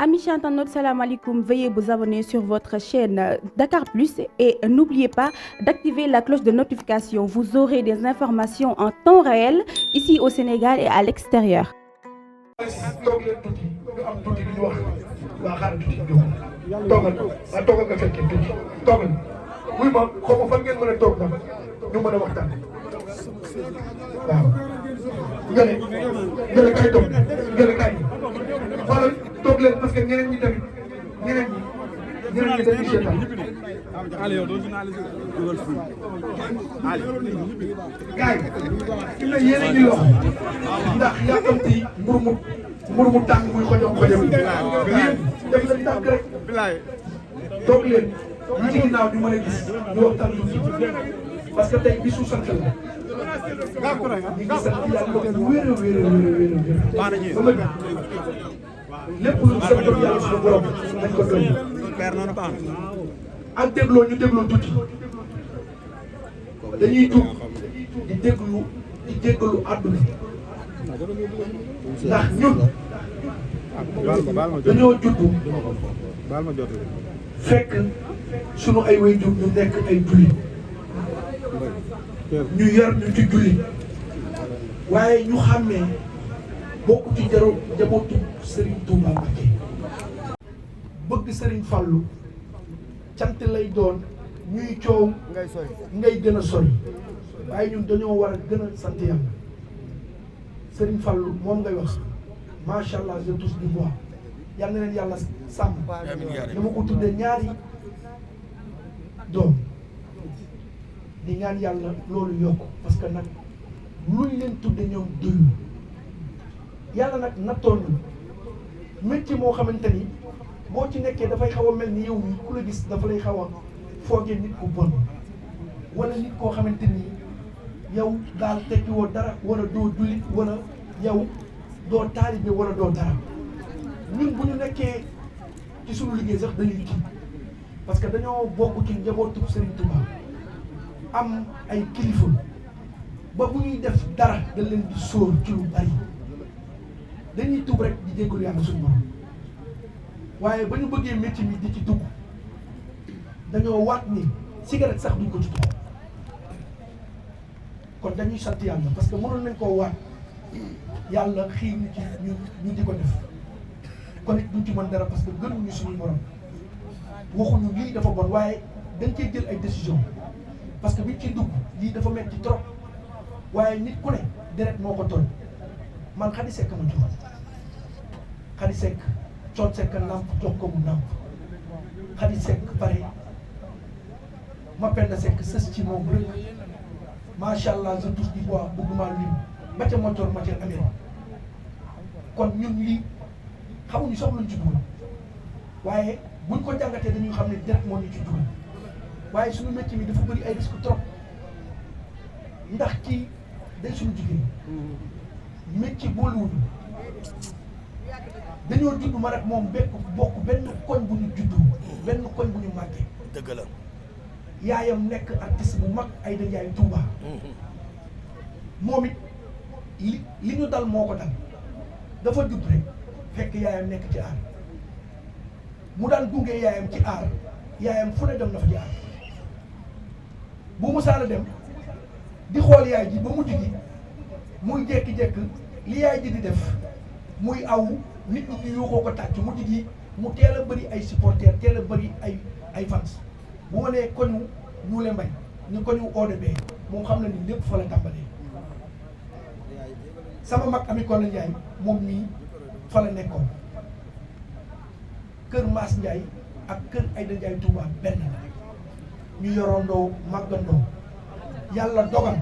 Amis internautes, salam alaikum. Veuillez vous abonner sur votre chaîne Dakar Plus et n'oubliez pas d'activer la cloche de notification. Vous aurez des informations en temps réel ici au Sénégal et à l'extérieur. toog leen tuuti ñu am tuuti li ñu wax waa xaar tuuti ñu toogal ah toogal nga fekkee tuuti toogal wuy ma xaw ma fan ngeen mën a toog nag ñu mën a waxtaan waaw. nga ne kay toog nga ne kay xoolal toog leen parce que ñeneen ñi tamit ñeneen ñi dañuy seetaan. gars yi ne yéen a ngi lox ndax yàkkamti mburu mu tàng muy xojom yéen def leen tànk rek toog leen ñi ci ginnaaw ñu mën a gis ñu waxtaan tuuti parce que tey bisu sant la ñu ngi sant yàlla bu wér a wér a wér lépp lu sant yàlla suñu borom nañ ko doy ak dégloo ñu dégloo tuuti dañuy tuub di déglu àdduna ndax ñun dañoo juddu fekk sunu ay waajur ñu nekk ay jullit ñu yar ñu ci jullit waaye ñu xàmmee bokk ci njabootu Serigne Touba Mbacké bëgg Serigne Fallou cant lay doon ñuy coow ngay gën a sori waaye ñun dañoo war a gën a sant yàlla Serigne Fallou moom ngay wax macha allah je touche du bois yal na leen yàlla sàmm dama ko tuddee ñaari doom di ñaan yàlla loolu yokk parce que nag luñ leen tudde ñoom doyul yàlla nag nattoon na métier moo xamante ni boo ci nekkee dafay xaw a mel ni yow mi ku la gis dafa lay xaw a foogee nit ku bon wala nit koo xamante ni yow daal tekki woo dara wala doo jullit wala yow doo taalibe wala doo dara ñun bu ñu nekkee ci suñu liggéey sax dañuy tiit parce que dañoo bokk ci njabootu Serigne Touba am ay kilifa ba bu ñuy def dara dañ leen di sóor ci lu bari dañuy tuub rek di jégalu yàlla suñu borom waaye ba ñu bëggee métier mi di ci dugg dañoo waat ni cigarette sax duñ ko ci dugg kon dañuy sant yàlla parce que mënoon nañ koo waat yàlla xii ñu ci ñu di ko def kon it duñ ci mën dara parce que gënuñu suñu borom waxuñu lii dafa bon waaye dañ cee jël ay décision parce que biñ ciy dugg lii dafa metti trop waaye nit ku ne deret moo ko toll man Khady Seck ma jox Khady Seck coot Seck nàmp jox ko mu nàmp Khady Seck pare ma penda Seck sës ci moom rek macha allah je touche du bois bëgguma lim ba ca moteur matière amee kon ñun lii xamuñu sax luñ ci dugal waaye buñ ko jàngatee dañuy xam ne deret moo ñu ci dugal waaye suñu métier mi dafa bëri ay risque trop ndax kii day suñu jigéen métier boolewuñu dañoo judd ma rek moom bokk benn koñ bu ñu juddu benn koñ bu ñu màggee. dëgg la. yaayam nekk artiste bu mag Aïda Ndiaye Touba. moom it li ñu dal moo ko dal dafa judd rek fekk yaayam nekk ci aar mu daan gunge yaayam ci aar yaayam fu ne dem na fa ci aar bu musaana dem di xool yaay ji ba mujj gi muy jékki-jékki li yaay ji di def muy aw nit ñi ñu yuuxoo ko tàcc mujj gi mu teel a bëri ay supporters teel a bëri ay fans bu ma nee koñu ñuule mbay ñu koñu ODB moom xam na ni lépp fa la tàmbalee sama mag Ami Kola Ndiaye moom mii fa la nekkoon kër Maas Ndiaye ak kër Aïda Ndiaye Touba benn la ñu yorondoo màggandoo yàlla dogal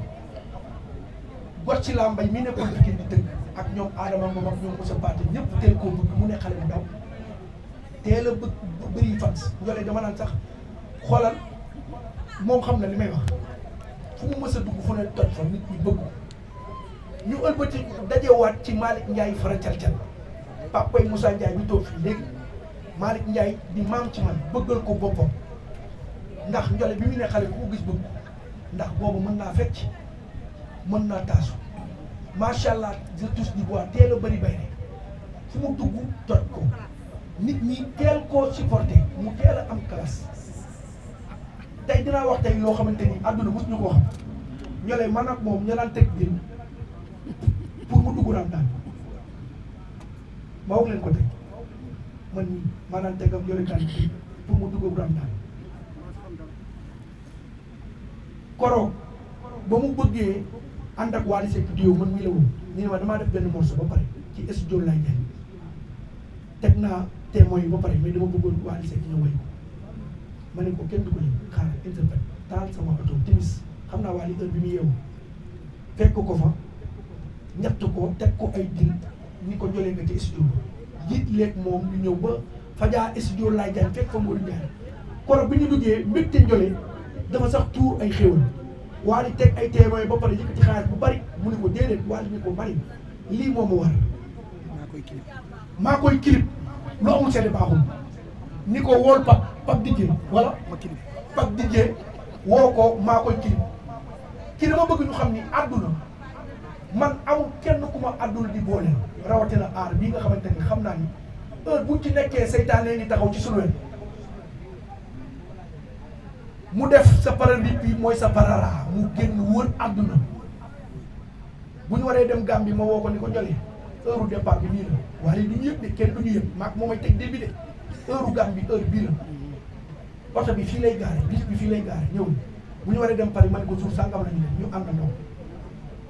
got ci laa mbay mi nekkoon Pikine di tëgg ak ñoom Adama Ngom ak ñoom Moussa Pathé ñëpp teel koo bëgg mu ne xale bu ndaw teel a bëri fans njoolee dama naan sax xoolal moom xam na li may wax fu mu mës a dugg fu ne toj fa nit ñi bëgg ñu ëlbati dajewaat ci Malick Ndiaye fara cal-cal papay Moussa Ndiaye bi toog fii léegi Malick Ndiaye di maam ci man bëggal ko boppam ndax njole bi mu ne xale ku ko gis bëgg ndax boobu mën naa fecc mën naa taasu macha allah je touche du bois teel a bëri bay rek fu mu dugg toj ko nit ñi teel koo supporté mu teel a am classe tey dinaa wax tey loo xamante ni àdduna mos ñu ko xam ñolee man ak moom ñu daan teg jën pour mu dugg Ramadaan ma wax leen ko tey man mii maa daan tegam ñolee daan pour mu dugg Ramadaan koroog ba mu bëggee ànd ak Wally Seck duo man mii la woon ñu ne ma damaa def benn morceau ba pare ci studio lay jaay teg naa témoin yi ba pare mais dama bëggoon Wally Seck ñu woy ma ne ko kenn du ko yëg xaaral interprète taal sama oto timis xam naa Wally heure bi mu yeewu fekk ko fa ñett ko teg ko ay dil ni ko jolee nga ci studio jiit leeg moom ñu ñëw ba fajaa studio lay jaay fekk fa Modou Ndiaye koro bi ñu duggee mbégte njole dafa sax tuur ay xéwal Wally teg ay témoin ba pare yëkkati xaalis bu bari mu ne ko déedéet Wally ni ko bari lii moo ma war maa koy clip lu amul seede baaxul ni ko wool Pape Didier wala Pape Didier woo ko maa koy clip ki dama bëgg ñu xam ni àdduna man amul kenn ku ma àdduna di boole rawatina aar bii nga xamante ni xam naa ni heure buñ ci nekkee seytaane ngi taxaw ci sunu wet mu def sa paralip bi mooy sa parara mu génn wër àdduna bu ñu waree dem Gambie ma woo ko ni ko jolee heure départ bi nii la waaye du ñu yëg de kenn du ñu yëg maag moo may teg dil bi de heure Gambie heure bii la oto bi fii lay gaare bis bi fii lay gaare ñëw bu ñu waree dem Paris ma ne ko suur sàngam la ñu dem ñu àndandoo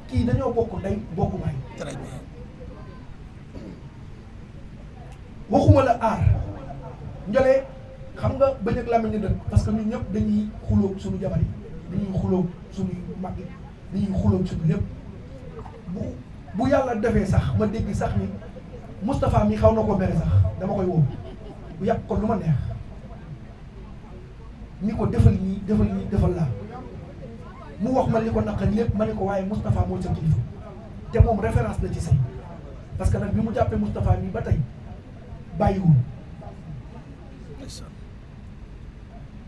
kii dañoo bokk ndey bokk baay. très bien. waxuma la aar njolee xam nga bañ ak làmmiñ ñu dëkk parce que ñun ñëpp dañuy xulóog suñu jabar yi dañuy xulóog suñuy mag yi dañuy xulóog suñu lépp bu yàlla defee sax ma dégg sax ni Moustapha mi xaw na ko mere sax dama koy woo bu yàq ko lu ma neex ni ko defal nii defal laa mu wax ma li ko naqari lépp ma ne ko waaye Moustapha mooy sa kilifa te moom référence la ci sëy parce que nag bi mu jàppee Moustapha mi ba tey bàyyiwul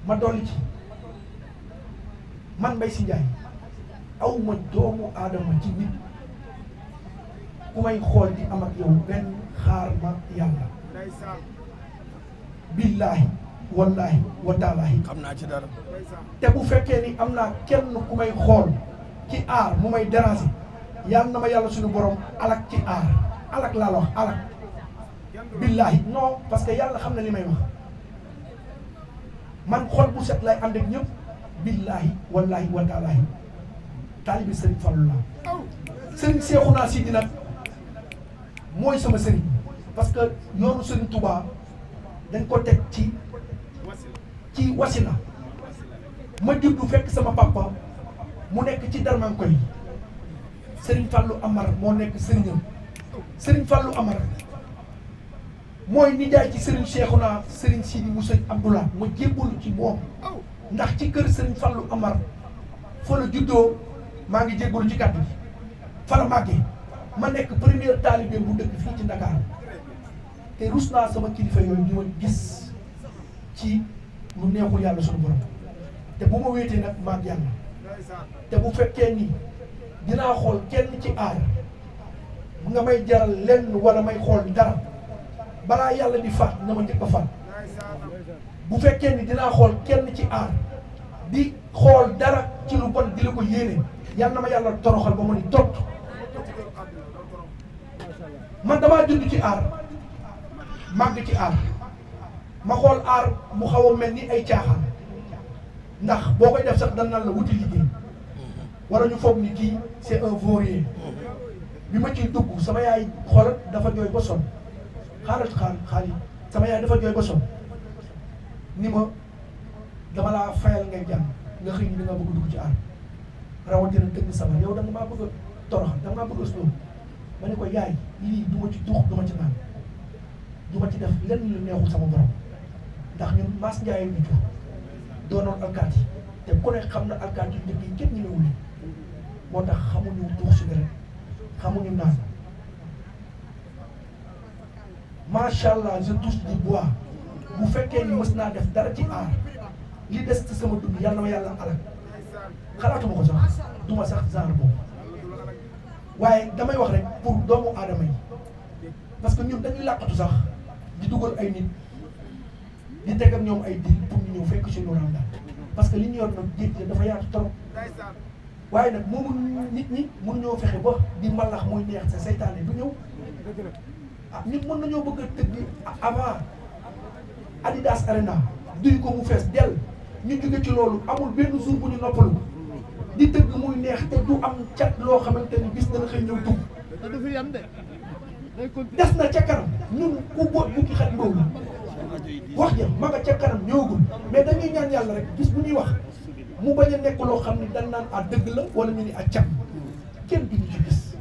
ma dolli ci man Mbaye Sy Ndiaye aw ma doomu aadama ci nit ku may xool di am ak yow benn xaar ma yàlla billaahi wallaahi wa taalaahi xam naa ci dara te bu fekkee ni am naa kenn ku may xool ci aar mu may déranger yàlla na ma yàlla suñu borom alak ci aar alak laa la wax alak billaahi non parce que yàlla xam na li may wax man xol bu set lay ànd ak ñëpp billaahi wallaahi wa taalaahi taalibi Serigne Fallou la Serigne Cheikhouna Sy nag mooy sama Serigne parce que yoonu Serigne Touba dañ ko teg ci wasila ma juddu fekk sama papa mu nekk ci darmanko yi Serigne Fallou Amar moo nekk Serigne Serigne Fallou Amar mooy nijaay ci Serigne Cheikhouna Serigne Sidi Moussa Abdoulaye ma jébbalu ci moom ndax ci kër Serigne Fallou Amar fa la juddoo maa ngi jébbalu ci kàddu gi fa la màggee ma nekk première talibé bu dëkk fii ci Dakar te rus naa sama kilifa yooyu ñu ma gis ci lu neexul yàlla suñu borom te bu ma wéetee nag maag yàlla te bu fekkee ni dinaa xool kenn ci aar nga may jaral lenn wala may xool dara balaa yàlla di faat na ma njëkk a faat bu fekkee ni dinaa xool kenn ci aar di xool dara ci lu bon di la ko yéene yàlla na ma yàlla toroxal ba ma ni tot man damaa judd ci aar màgg ci aar ma xool aar mu xaw a mel ni ay caaxaan ndax boo koy def sax dan naan la wuti liggéey wala ñu foog ni kii c'est un vaurien bi ma ciy dugg sama yaay xoolal dafa jooy ba sonn xaaral sama yaay dafa jooy ba sonn ni ma dama laa fayal ngay jàng nga xëy ni da nga bëgg dugg ci aar rawatina dëgg sama yow da nga maa bëgg a toroxal da nga maa bëgg a slow ma ne ko yaay lii du ma ci duux du ma ci naan du ma ci def lenn lu neexul sama borom ndax ñun Mass Ndiaye ñu jur doonoon alkaati te ku ne xam na alkaati yu njëkk yi kenn ñu newul moo tax xamuñu duux cigarette xamuñu naan macha allah je touche du bois bu fekkee ni mës naa def dara ci aar li des ci sama dund yàlla na ma yàlla alal xalaatuma ko sax duma sax genre boobu waaye damay wax rek pour doomu aadama yi parce que ñun dañuy làqatu sax di dugal ay nit di teg ak ñoom ay deal pour ñu ñëw fekk ci loolu daal parce que li ñu yor nag géej gi dafa yaatu trop waaye nag moomu nit ñi mënuñoo fexe ba di mbalax muy neex sa seytaane du ñëw ah nit mën nañoo bëgg a tëgg avant Adidas Arena duy ko mu fees dell ñu jóge ci loolu amul benn jour bu ñu noppalu di tëgg muy neex te du am cat loo xamante ni bis dana xëy ñëw dugg des na ca kanam ñun ku boot bukki xat mbaw la wax ja ma nga ca kanam ñëwagul mais dañuy ñaan yàlla rek bis bu ñuy wax mu bañ a nekk loo xam ni dañ naan a dëgg la wala ñu ni a cat kenn duñu ci gis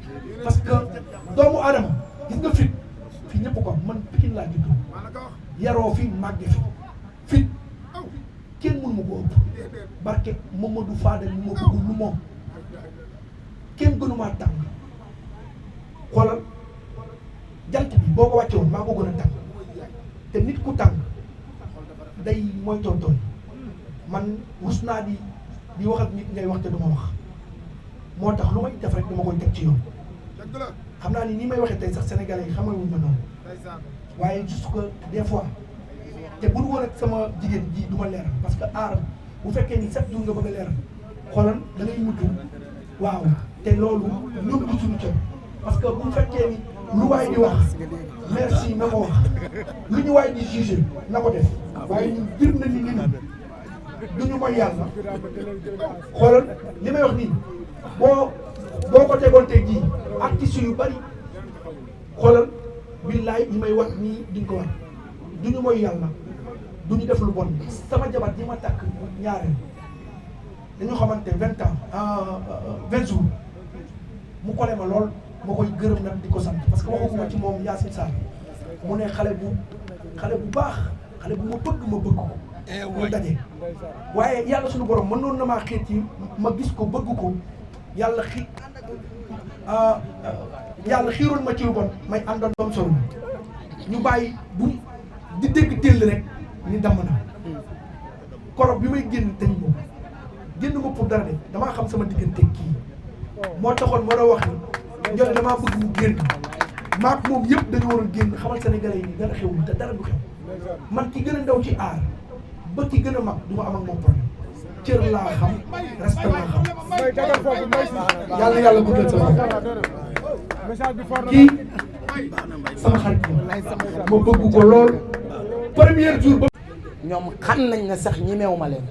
parce que doomu aadama gis nga fit fi ñëpp ko man Pikine laa juddoo yaroo fi màgge fi fit kenn mënu ma ko ëpp barke Mamadou Fadel mu ma bëggul lu moom kenn gënumaa tàng xoolal jant bi boo ko wàcce woon maa ko gën a tàng te nit ku tàng day mooy tooy man rus naa di wax ak nit ngay wax te du ma wax moo tax lu may def rek dama koy teg ci yoon xam naa ni ni may waxee tey sax sénégalais yi xamal wuñ ma noonu waaye juste que des fois te bu dul woon ak sama jigéen ji du ma leeral parce que aar bu fekkee ni chaque jour nga bëgg a leeral xoolal da ngay mujj waaw te loolu ñun du suñu cër parce que bu fekkee ni lu waay di wax merci na ko wax lu ñu waay di jugé na ko def waaye ñun bir na ni nit duñu mooy yàlla xoolal li may wax nii boo ko tegoon tey jii artistes yu bari xoolal billaay ñi may wax nii duñ ko wax duñu mooy yàlla duñu def lu bon sama jabar ji ma takk ñaareel dañu xamante 20 ans 20 jours mu kole ma lool ma koy gërëm nag di ko sant parce que waxuma ci moom Yacine Sarr mu ne xale bu baax xale bu ma bëgg ko ñu daje waaye yàlla suñu borom mënoon na maa xiir ci ma gis ko bëgg ko yàlla xiirul ma ci lu bon may àndoon doom solo ñu bàyyi bu di dégg téll rek ni damm na korob bi may génn tey moom génn ma pour dara de damaa xam sama diggante kii moo taxoon ma doon wax ni njël damaa bëgg mu génn maak moom yëpp dañu waroon génn xamal sénégalais yi dara xewul te dara du xew man ki gën a ndaw ci aar ba ki gën a mag du ma am ak moom problème cër laa xam respect laa xam yàlla yàlla guddal sama kii sama xarit ma bëgg ko lool premier jour ba ñoom xam nañ ne sax ñemewu ma leen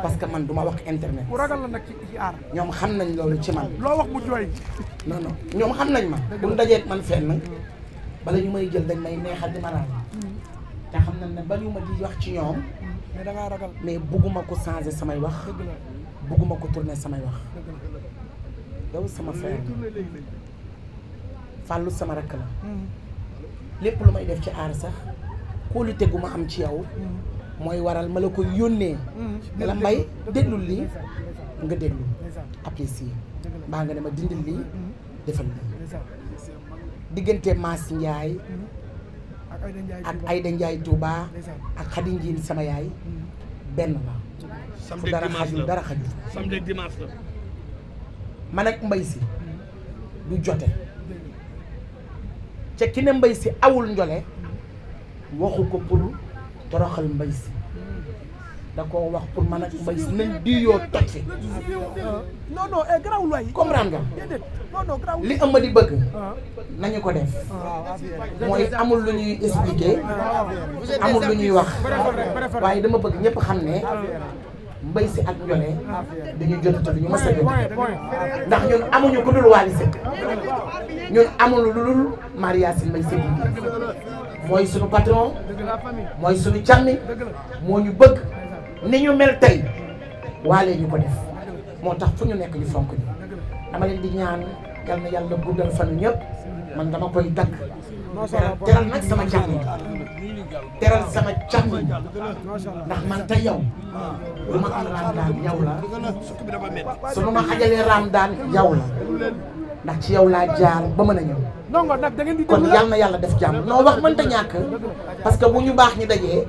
parce que man duma wax internet ku ragal la nag ci aar ñoom xam nañ loolu ci man loo wax mu jooy non ñoom xam nañ ma bu ñu dajeek man fenn bala ñu may jël dañ may neexal di ma naan te xam nañ ne ba ñu ma di wax ci ñoom mais da ngaa ragal mais bugguma ko changer samay wax bugguma ko tourner samay wax yow sama frère Fallou sama rakk la lépp lu may def ci aar sax kóolute gu ma am ci yow mooy waral ma la koy yónnee ne la mbay déglul lii nga déglu apprécier mbaa nga ne ma dindil lii defal lii diggante Mass Ndiaye ak Aïda Ndiaye Touba ak Khady Ndiine sama yaay benn la fu dara xajul dara xajul samedi ak dimanche la man ak mbay si du jote ca ki ne mbay si awul njole waxu ko pour toroxal mbay si da koo wax pour man ak mbay si nañ diyoo toj fi non garaawul waay comprendre nga déedéet non garaawul li ëmb di bëgg nañu ko def mooy amul lu ñuy expliquer amul lu ñuy wax waaye dama bëgg ñëpp xam ne mbay si ak njole dañu jot te duñu mës a jot ndax ñun amuñu ku dul Wally Seck ñun amuñu lu dul Maria Sy Mbaye Seck mooy suñu patron mooy suñu càmmi moo ñu bëgg ni ñu mel tey waalee ñu ko def moo tax fu ñu nekk ñu fonk ñu dama leen di ñaan yal na yàlla guddal fanu ñëpp man dama koy dagg teral nag sama càmmi teral sama càmmi ndax man tey yow lu ma am raam daan yow la su nu ma xajalee raam daan yow la ndax ci yow laa jaar ba mën a ñëw kon yal na yàlla def jàmm noo wax mënta ñàkk parce que bu ñu baax ñi dajee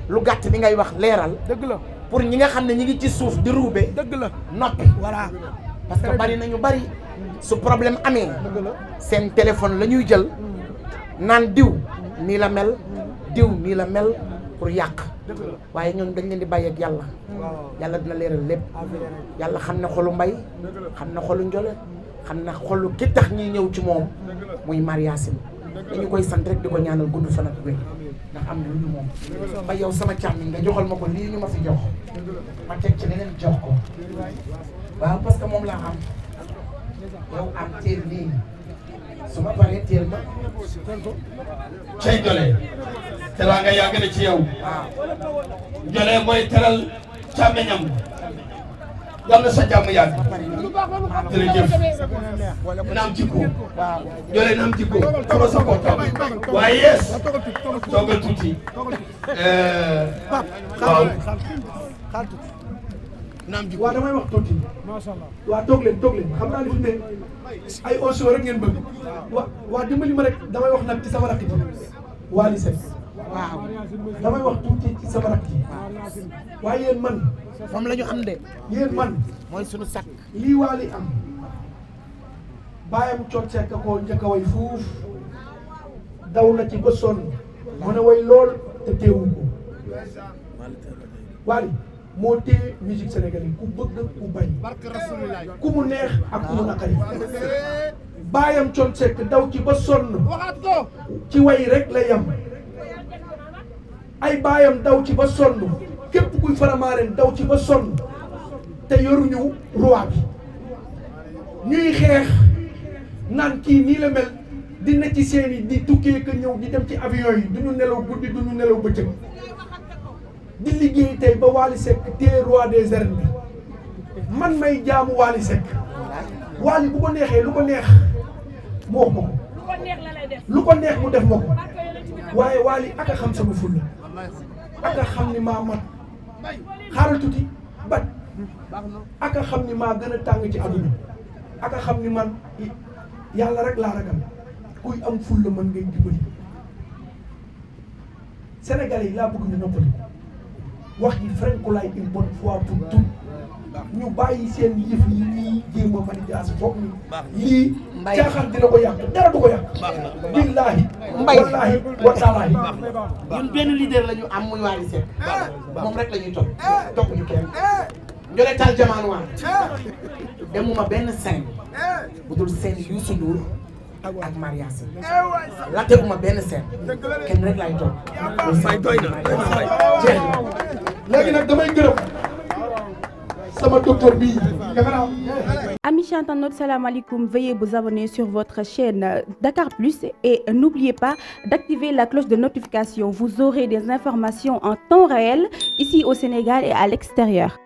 lu gàtt bi ngay wax leeral pour ñi nga xam ne ñi ngi ci suuf di ruube noppi voilà parce que bari nañu bari su problème amee seen téléphone la ñuy jël naan diw nii la mel diw nii la mel pour yàq waaye ñoom dañ leen di bàyyi ak yàlla yàlla dina leeral lépp yàlla xam na xolu mbay xam na xolu njole xam na xolu ki tax ñuy ñëw ci moom muy Mariasine dañu koy sant rek di ko ñaanal gudd fan ak wér ndax am lu ñu moom ba yow sama càmmiñ nga joxal ma ko lii ñu ma fi jox ma teg ci leneen jox ko waaw parce que moom laa am yow am teel lii su ma paree teel ma cey Jole teraa nga yàgg na ci yow Jole mooy teral càmmiñam yàlla sa jàmm yàgg jërëjëf naam jikko Jole naam jikko sama sa ko toog waaye yees toogal tuuti waaw naam jikko waaw damay wax tuuti waaw toog leen xam naa ne fi ne ay audio rek ngeen bëgg waa dimbali ma rek damay wax nag ci sama rakk ji Wally Seck waaw damay wax tuuti ci sama rakk ji waaye yéen man moom la ñu am de yéen man mooy sunu sakk lii Wally am bàyyam Thione Seck ko njëkk a way fuuf daw na ci ba sonn mu ne way lool te teewu ko Wally moo téye musique sénégalaise ku bëgg ku bañ ku mu neex ak ku mu naqari bàyyam Thione Seck daw ci ba sonn ci way rek la yam ay bàyyam daw ci ba sonn képp kuy faramaareen daw ci ba sonn te yoruñu roi bi ñuy xeex naan kii nii la mel di ne ci seeni di tukkee ka ñëw di dem ci avion yi duñu nelaw guddi duñu nelaw bëccëg di liggéey tey ba Wally Seck téye roi des arènes bi man may jaamu Wally Seck Wally bu ko neexee lu ko neex mu wax ma ko lu ko neex mu def ma ko waaye Wally ak a xam sama fulla ak a xam ni maa mat xaaral tuuti bat ak a xam ni maa gën a tàng ci àdduna ak a xam ni man yàlla rek laa ragal kuy am fulla mën ngay dimbali Sénégalais yi laa bëgg ñu noppali wax ji Ferenkulaay une bonne fois pour tout ñu bàyyi seen yëf yi ñuy jéem a manipulation foog ni lii caaxaan dina ko yàq dara du ko yàq billaahi wallaahi wa taalaahi ñun benn leader la ñu am muy Wally Seck moom rek la ñuy topp ñu kenn Ndiolé Tall Jamaan waan demuma benn scène bu dul scène Youssou Ndour ak Mariasine la teguma benn scène kenn rek laay topp léegi nag damay gërëm sama docteur bii Amis internautes, salam alaikum. Veuillez vous abonner sur votre chaîne Dakar Plus et n'oubliez pas d'activer la cloche de notification. Vous aurez des informations en temps réel ici au Sénégal et à l'extérieur.